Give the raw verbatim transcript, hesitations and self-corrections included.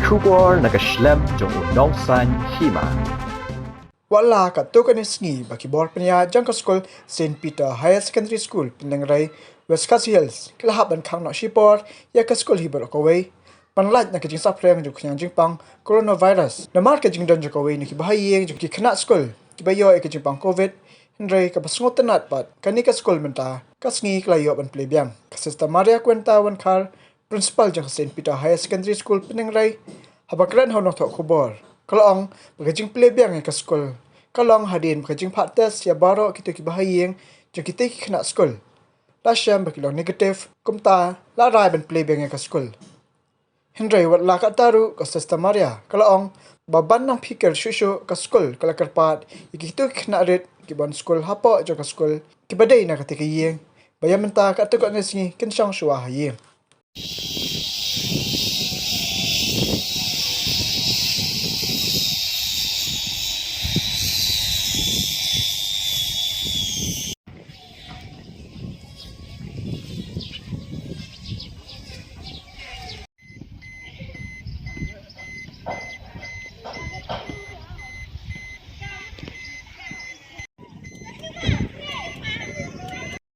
Khubor na ka shlem jong u nongsan hima. Wat la katto katne sngi ba ki bor pynïaid jong ka skul Saint Peter Higher Secondary School, Pyndengrei, West Khasi Hills, ki la hap ban khang noh shipor ïa ka skul hi baroh kawei ban lait na ka jingsaphriang jong ka jingpang coronavirus. Namar ka jingdon jong kawei na ki bahaïing jong ki khynnah skul kiba ïoh ïa ka jingpang covid, hynrei kaba sngewtynnat pat, kane ka skul mynta ka sngi ka la ïoh ban plie biang. Ka Sister Maria Quinta Wankhar, Principal jong ka Saint Peter Higher Secondary School, Pyndengrei, haba kren ha u nongthoh khubor, ka la ong ba ka jingplie biang ïa ka skul ka long hadien ba ka jingphah test ïa baroh kito ki bahaïing jong kito ki khynnah skul la shem ba ki long negative, kumta la rai ban plie biang ïa ka skul. Hynrei wat la katta ruh, ka Sister Maria ka la ong ba ban nang phikir shuh shuh, ka skul ka la kyrpad ïa kito ki khynnah rit kiban skul hapoh jong ka skul kiba dei na kata ka ïing, ba ïa mynta katto katne sngi kin shong shuwa ha ïing.